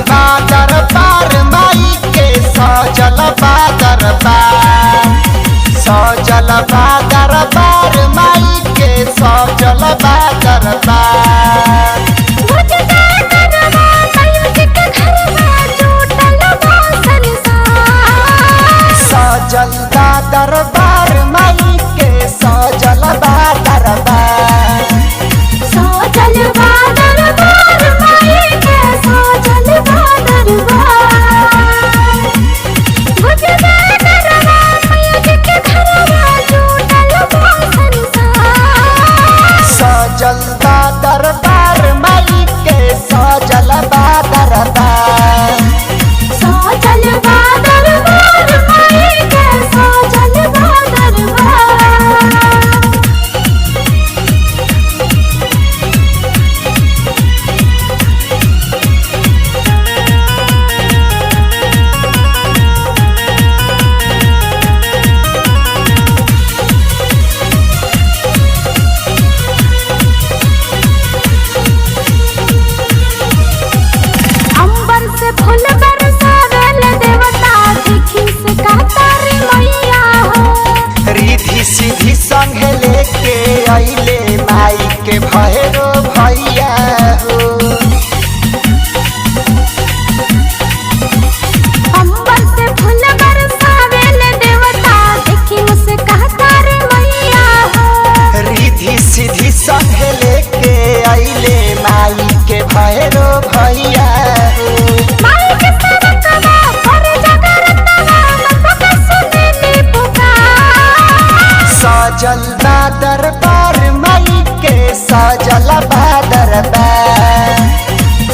बा दरबार माई के, सजल बा दरबार, सजल बा दरबार माई के, सजल बा दरबार। सजल बा दरबार माई के, सजल बा दरबार। सजल बा दरबार माई के, सजल बा दरबार। गुजबे दरबार मैया जी के घरवा जुटल बा संसार। सजल बा दरबार माई के, सजल बा दरबार। सजल बा दरबार माई के, सजल बा दरबार। अंबर से फूल बरसावेल देवता, देखी से कहतारी मैया हो। रिधि सीधी संगे लेके अइले माई के भैरो भैया हो। अंबर से फूल बरसावेल देवता, देखी से कहतारी मैया हो। रिधि सीधी संगे लेके अइले माई के भैरो भैया हो। माई के सरकवा पर जगरतवा, मन सुनेली पुकार। सजल बा दरबार माई के, सजल बा दरबार।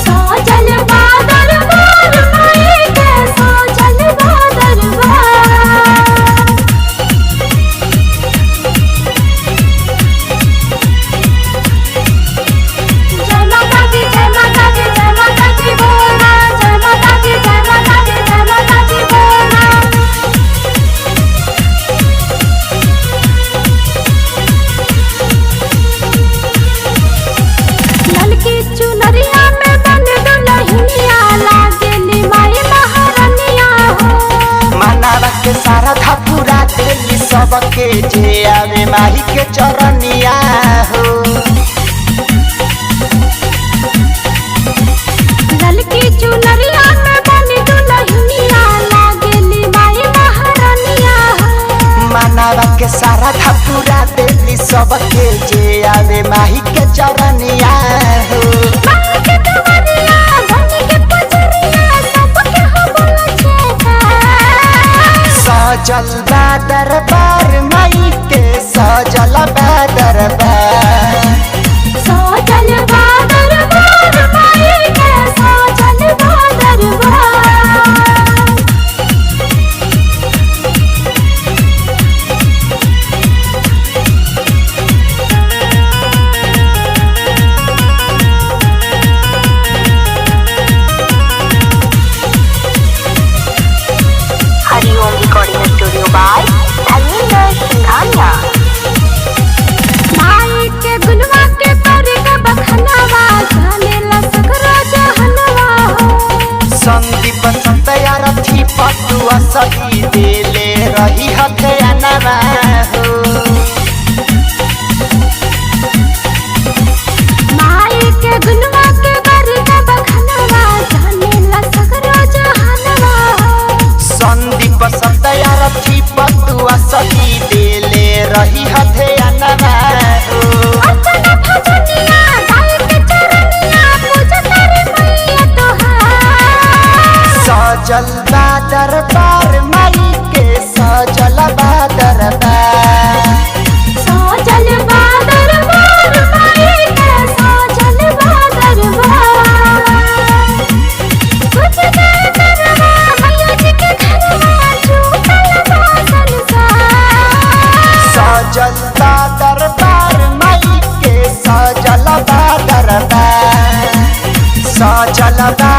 सजल बा दरबार माई के, सजल बा दरबार। जय माता दी, जय माता दी, जय माता दी बोला। जय माता दी, जय माता दी, जय माता दी बोला। ललकी चुनरिया में बन दुल्हनिया, लागेली माई महारनिया हो। मनावा के सारा पूरा देली सबके, जे आवे माई के चरनिया हो। ललकी चुनरिया में बन दुल्हनिया, लागेली माई महारनिया हो। मनावा के सारा पूरा देली सबके, जे आवे माई के चरनिया हो। माई के दुआरिया बन के पुजरिया, सबके हो बोला छेका। सजल बा दरबार माई के, सजल बा दरबार। सजल बा दरबार माई के, सजल बा दरबार। Hariom recording studio by Dharmendra Singhania. माई के गुनवा के पर के बखनवा, जानेला सगरो जहनवा हो। संदीप संतया रथी पटुआ सही देले रही हथियानवा हो। माई के गुनवा के पर के बखनवा, जानेला सगरो जहनवा हो। संदीप संतया रथी पटुआ सही देले रही हथियानवा हो। अर्चना भजनिया गाय के चरनिया, पूजा तारी मैया तोहार। सजल बा दरबार माई के, सजल बा दरबार। सजल बा दरबार माई के, सजल बा दरबार। गुजबे दरबार मैया जी के घरवा जुटल बा संसार। सजल बा दरबार माई के, सजल बा दरबार। सजल बा